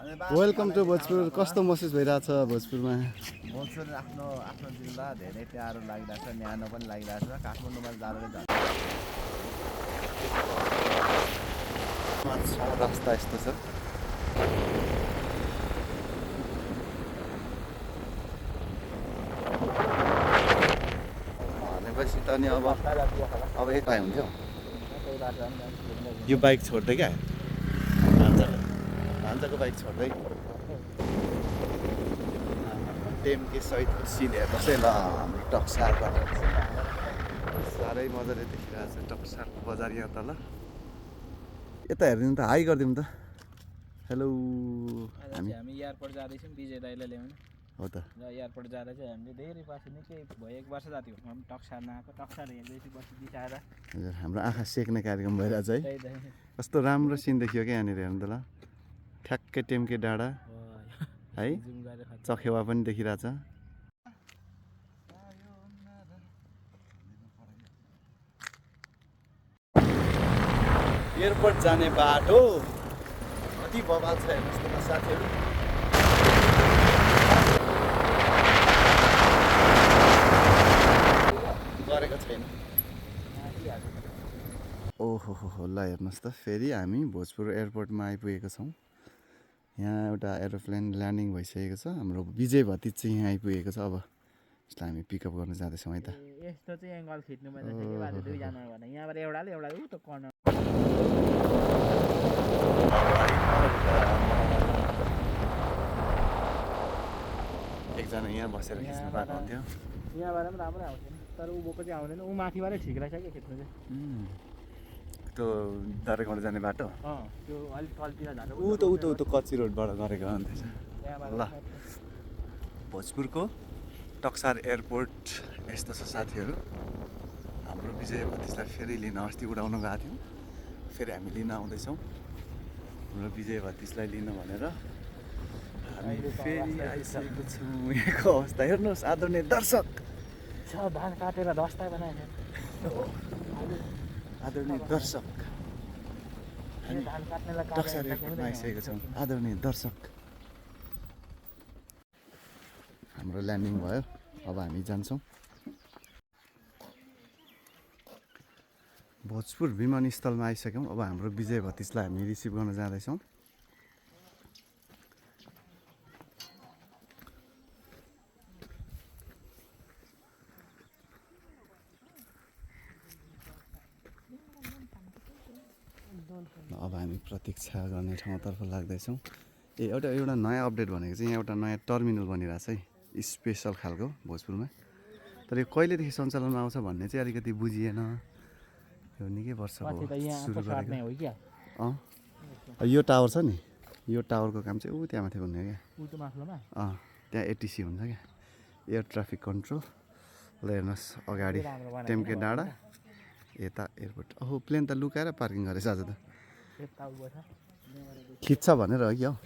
Welcome to Bhojpur. कस्तो महसुस भइरहेछ भोजपुरमा? भोजपुर आफ्नो जिल्ला धेरै प्यारो लागिरहेछ, न्यानो पनि लागिरहेछ। काठमाडौँमा जाडोले रास्ता यस्तो छ। भनेपछि त नि अब यता हुन्थ्यो। यो बाइक छोड्दै क्या भान्जाको बाइक छोड्दै टेमके सहितको सिन हेर्नुहोस् है ल। हाम्रो टक्सारबाट साह्रै मजाले देखिरहेको छ टक्सारको बजार यहाँ तल। यता हेरिदिउँ त, हाई गरिदिउँ त। हेलो, हामी एयरपोर्ट जाँदैछौँ विजय दाइलाई ल्याउनु हो त। र एयरपोर्ट जाँदा चाहिँ हामीले धेरै पछि निकै भयो 1 वर्ष जाति हो। हामी टक्सार नआएको, टक्सार हेर्दैछु बसी बिताएर। हजुर, हाम्रो आँखा सेक्ने कार्यक्रम भइरहेछ है। त्यही त कस्तो राम्रो सिन देखियो क्या यहाँनिर हेर्नु त ल। ठ्याक्कै टेमके डाँडा है, चखेवा पनि देखिरहेछ। एयरपोर्ट जाने बाटो कति बवाल छ हेर्नुहोस् त साथीहरू। गरेको छैन। ओहो हो ल, हेर्नुहोस् त फेरि हामी भोजपुर एयरपोर्टमा आइपुगेको छौँ। यहाँ एउटा एरोप्लेन ल्यान्डिङ भइसकेको छ। हाम्रो विजय भतिज चाहिँ यहाँ आइपुगेको छ। अब यसलाई हामी पिकअप गर्न जाँदैछौँ है त। यस्तो चाहिँ एङ्गल खिच्नु पर्छ के बाटो दुईजना भने यहाँबाट एउटाले उ त कर्नर। एकजना यहाँ बसेर खिच्नु पाएको हुन्थ्यो। यहाँबाट पनि राम्रो आउँछ तर उँभोको चाहिँ आउँदैन। ऊ माथिबाटै ठिक रहेछ क्या खिच्नु चाहिँ। त्यो दार्जिलिङबाट जाने बाटो त्यो अलिक तलतिर झार्नु ऊ त कच्ची रोडबाट गरेको अन्त ल। भोजपुरको टक्सार एयरपोर्ट यस्तो छ साथीहरू। हाम्रो विजय भतिजलाई फेरि लिन अस्ति उडाउन गएको थियौँ, फेरि हामी लिन आउँदैछौँ। हाम्रो विजय भतिजलाई लिन भनेर हामी फेरि आइसकेको छौँ। यहाँको अवस्था हेर्नुहोस् आदरणीय दर्शक। धान काटेर दस्ता बनाएको आदरणीय दर्शक, हामी धान काट्नेलाई टक्सार एयरपोर्टमा आइसकेको छौँ। आदरणीय दर्शक, हाम्रो ल्यान्डिङ भयो। अब हामी जान्छौँ भोजपुर विमानस्थलमा आइसक्यौँ। अब हाम्रो विजय भतिजलाई हामी रिसिभ गर्न जाँदैछौँ। अब हामी प्रतीक्षा गर्ने ठाउँतर्फ लाग्दैछौँ। एउटा नयाँ अपडेट भनेको चाहिँ यहाँ एउटा नयाँ टर्मिनल बनिरहेछ है, स्पेसल खालको भोजपुरमा। तर यो कहिलेदेखि सञ्चालनमा आउँछ भन्ने चाहिँ अलिकति बुझिएन। यो निकै वर्ष भयो सुरु गरेको। यो टावर छ नि, यो टावरको काम चाहिँ ऊ त्यहाँ माथि हुने क्या। त्यहाँ एटिसी हुन्छ क्या, एयर ट्राफिक कन्ट्रोल। ल हेर्नुहोस् अगाडि टेमके डाँडा, यता एयरपोर्ट। ओहो, प्लेन त लुकाएर पार्किङ गरेछ आज त। खिच्छ भनेर हो कि हौ।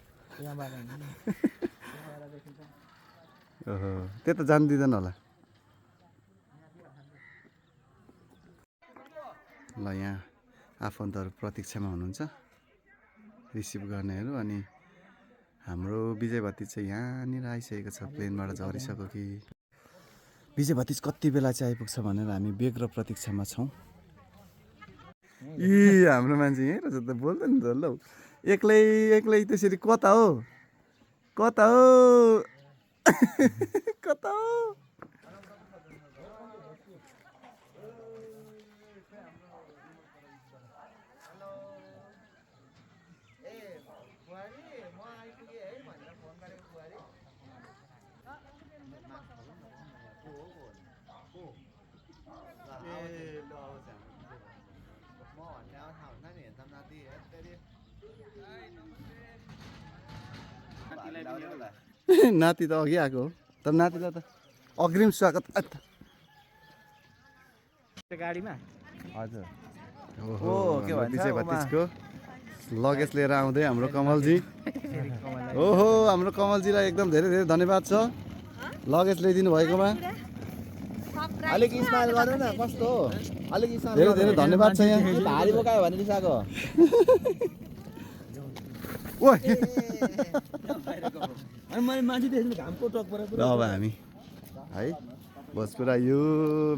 ओहो, त्यो त जानु दिँदैन होला। ल यहाँ आफन्तहरू प्रतीक्षामा हुनुहुन्छ रिसिभ गर्नेहरू। अनि हाम्रो विजय भतिज चाहिँ यहाँनिर आइसकेको छ। प्लेनबाट झरिसक्यो कि विजय भतिज कति बेला चाहिँ आइपुग्छ भनेर हामी बेग र प्रतीक्षामा छौँ। हाम्रो मान्छे यहीँ रहेछ त, बोल्दैन त ल। एक्लै त्यसरी कता हो कता हो कता हो। नाति त अघि आएको हो, तर नातिलाई त अग्रिम स्वागत गाडीमा। हजुर, ओहो के भन्छ विजय भतिजको लगेज लिएर आउँदै हाम्रो कमलजी। ओहो, हाम्रो कमलजीलाई एकदम धेरै धेरै धन्यवाद छ लगेज ल्याइदिनु भएकोमा। अलिक स्माइल गर्नु न, कस्तो हो अलिक धेरै धेरै धन्यवाद छ यहाँ। भारी बोकायो भने रिसाएको। ओइ मैले मान्छे देख्नु घामको टक परेको ल अब हामी है भोजपुर यो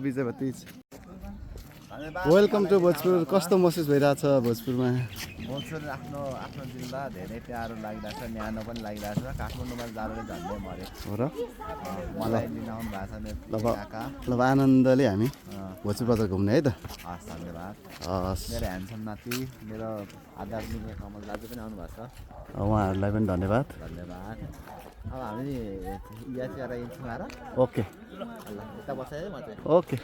विजयवती वेलकम टु भोजपुर कस्तो महसुस भइरहेछ भोजपुरमा भोजपुर आफ्नो आफ्नो जिल्ला धेरै प्यारो लागिरहेछ न्यानो पनि लागिरहेछ काठमाडौँमा जाडोले झन्डै मऱ्यो हो र मलाई लिन आउनु भएको छ ल मेरो काका ल आनन्दले हामी भोजपुर बजार घुम्ने है त हस् धन्यवाद हस् मेरो ह्यान्डसम नाति मेरो आध्यात्मिक कमल दाजु पनि आउनुभएको छ उहाँहरूलाई पनि धन्यवाद धन्यवाद अब हामी यहाँ चाहिँ हिँड्छौँ आएर ओके ल यता बसाएँ है म चाहिँ ओके